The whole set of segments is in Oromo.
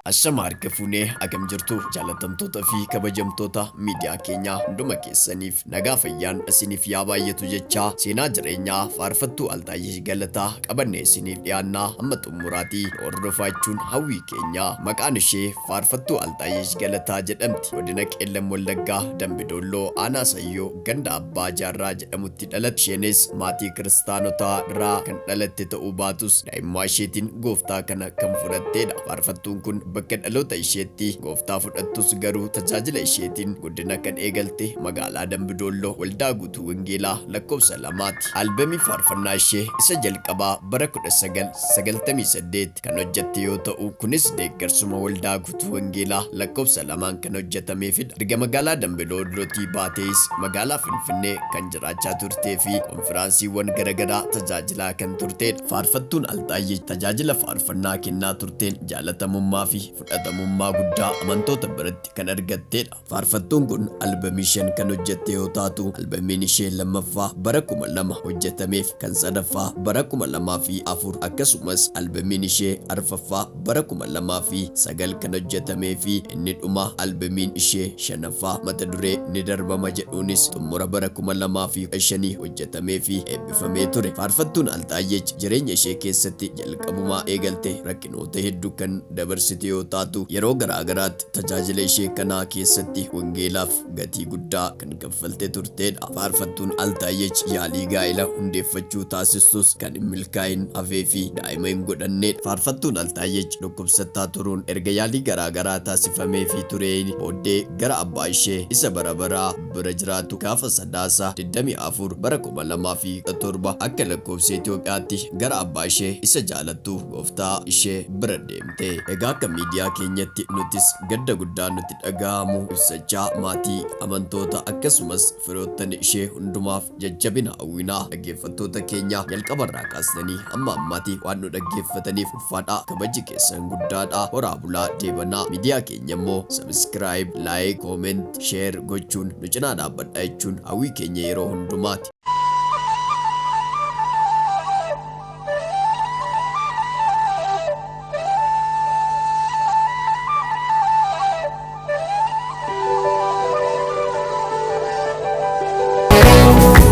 Ashama harka fuunee, akkam jirtu jaalatamtoota fi kabajamtoota miidiyaa keenyaa? Hunduma keessaniif nagaa fayyaan isiniif yaa baay'atu jechaa, seenaa jireenyaa faarfattuu Altaayesh Galataa qabannee isiniif dhiyaannaa, hamma xumuraatii hordofaa jechuun hawwii keenya. Maqaan ishee faarfattuu Altaayesh Galataa jedhamti. Godina Qeellam Wallaggaa, Dambidolloo, Aanaa Sayyoo, ganda Abbaa Jaarraa jedhamutti dhalatte. Isheenis maatii kiristaanotaa irraa kan dhalatte ta'uu baatus, daa'imummaa isheetiin gooftaa kana kan fudhatteedha. Faarfattuun kun bakka dhaloota isheetti gooftaa fudhattus, garuu tajaajila isheetiin guddina kan eegalte magaalaa Dambidolloo, Waldaa Guutuu Wangeelaa lakkoofsa 2ti. Albamii faarfannaa ishee isa jalqabaa bara 1998 kan hojjette yoo ta'u, kunis deeggarsuma Waldaa Guutuu Wangeelaa lakkoofsa 2n kan hojjetameefidha. Erga magaalaa Dambidollootii baatees magaalaa Finfinnee kan jiraachaa turtee fi konfiraansiiwwan garaagaraa tajaajilaa kan turtedha. Faarfattuun Altaayyee tajaajila faarfannaa kennaa turteen jaalatamummaa fi fudhatamummaa guddaa amantoota biratti kan argattedha. Faarfattuun kun albamii 5 kan hojjette yoo taatu, albamiin ishee lammaffaa bara 2000 hojjetameef, kan sadaffaa bara 2004, akkasumas albamiin ishee arfaffaa bara 2009 kan hojjetamee fi inni dhuma albamiin ishee shanaffaa mata duree "Ni Darbama" jedhuunis xumura bara 2005 hojjetamee fi eebbifamee ture. Faarfattuun Altaayyech jireenya ishee keessatti jalqabumaa eegalte rakkinoota hedduu kan dabarsite yoo taatu, yeroo garaagaraatti tajaajila ishee kanaa keessatti wangeelaaf gatii guddaa kan kaffalte turtedha. Faarfattuun Altaayyech yaalii gaa'ela hundeeffachuu taasistus kan hin milkaa'in hafee fi daa'ima hin godhannedha. Faarfattuun Altaayyech dhukkubsattaa turuun erga yaalii garaagaraa taasifameefii tureen booddee gara abbaa ishee isa bara baraa bira jiraatu gaafa Sadaasa 24 bara 2017 akka lakkoofsa Itoophiyaatti gara abbaa ishee isa jaalattu, gooftaa ishee bira deemte. Egaa akka miidiyaa keenyatti nutis gadda guddaa nuti dhaga'amu ibsachaa, maatii, amantoota, akkasumas firoottan ishee hundumaaf jajjabina hawwinaa. Dhaggeeffattoota keenya, jalqabarraa kaastanii hamma ammaatti waan nu dhaggeeffataniif ulfaadhaa, kabaji keessan guddaadha. Horaa bulaa deebanaa. Miidiyaa keenya immoo subscribe, like, comment, share gochuun nu cinaa dhaabbadha jechuun hawwii keenya yeroo hundumaati.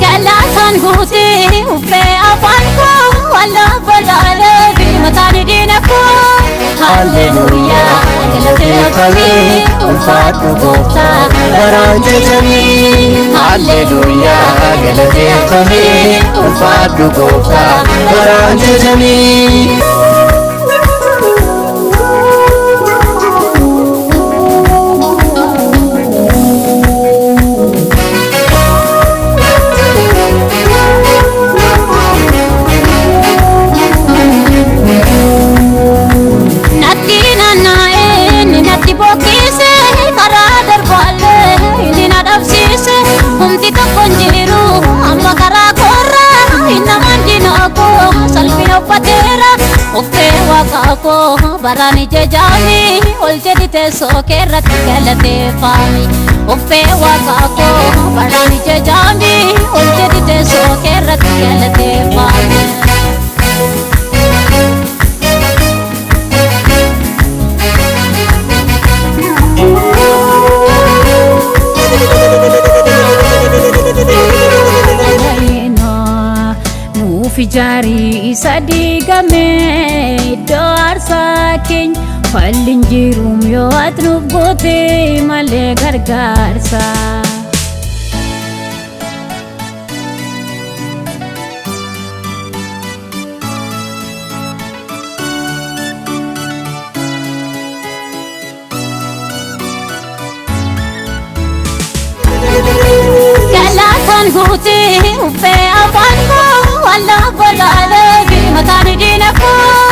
Galataan guutee uffee afaan koo wallaa balaalee fi mataan diina koo. Halleluuyaa, galateeffamee ulfaadhu gooftaa baraan jajamii. Halleluuyaa, galateeffamee ulfaadhu gooftaa baraan jajamii. Natti naanna'ee inni natti boqqise, karaa darbaallee inni na dhabsiise. Humti tokko hin jiru amma karaa koorra, innamaan diina koo salphina uffateera. Uffee waaqa koo baraan ijejaami, ol jedhi teessoo keerratti galateeffami. Uffee waaqa koo baraan ijejaami, ol jedhi teessoo keerratti galateeffami. Nuuf ijaarii isa diigame, iddoo aarsaa keenya falli hin jiruum yoo ati nuuf goote malee gargaarsa. Galataan guutee uffee afaan koo wallaa balaalee fi mataan diina koo.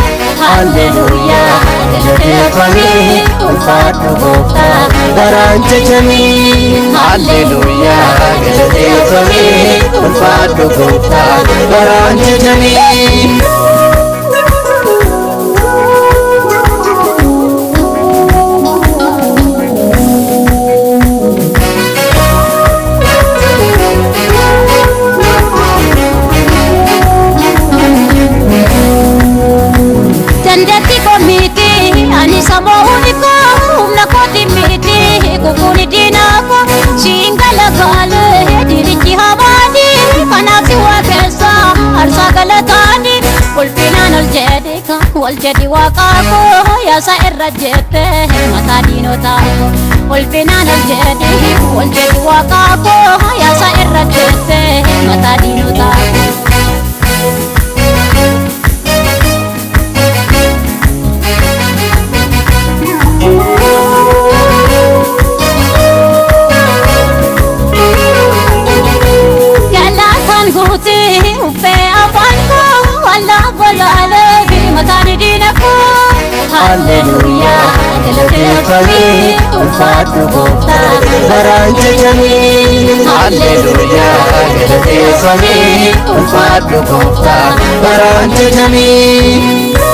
Halleluuyaa, galateeffamee ulfaadhu gooftaa baraan jajamii. Halleluuyaa, galateeffamee ulfaadhu gooftaa baraan jajamii. Dandeetti koo miti ani sammuu. Ol jedhi waaqaa koo yaasa irra jette mataa diinotaa koo. Ulfinaan ol jedhi, ol jedhi waaqaa koo yaasa irra jette mataa diinotaa koo. Galataan guutii uffee afaan koo walaa bolaalee fi mataan diina koo. Halleluuyaa galateeffamee ulfaadhu gooftaa baraan jajamee. Halleluuyaa galateeffamee ulfaadhu gooftaa baraan jajamee.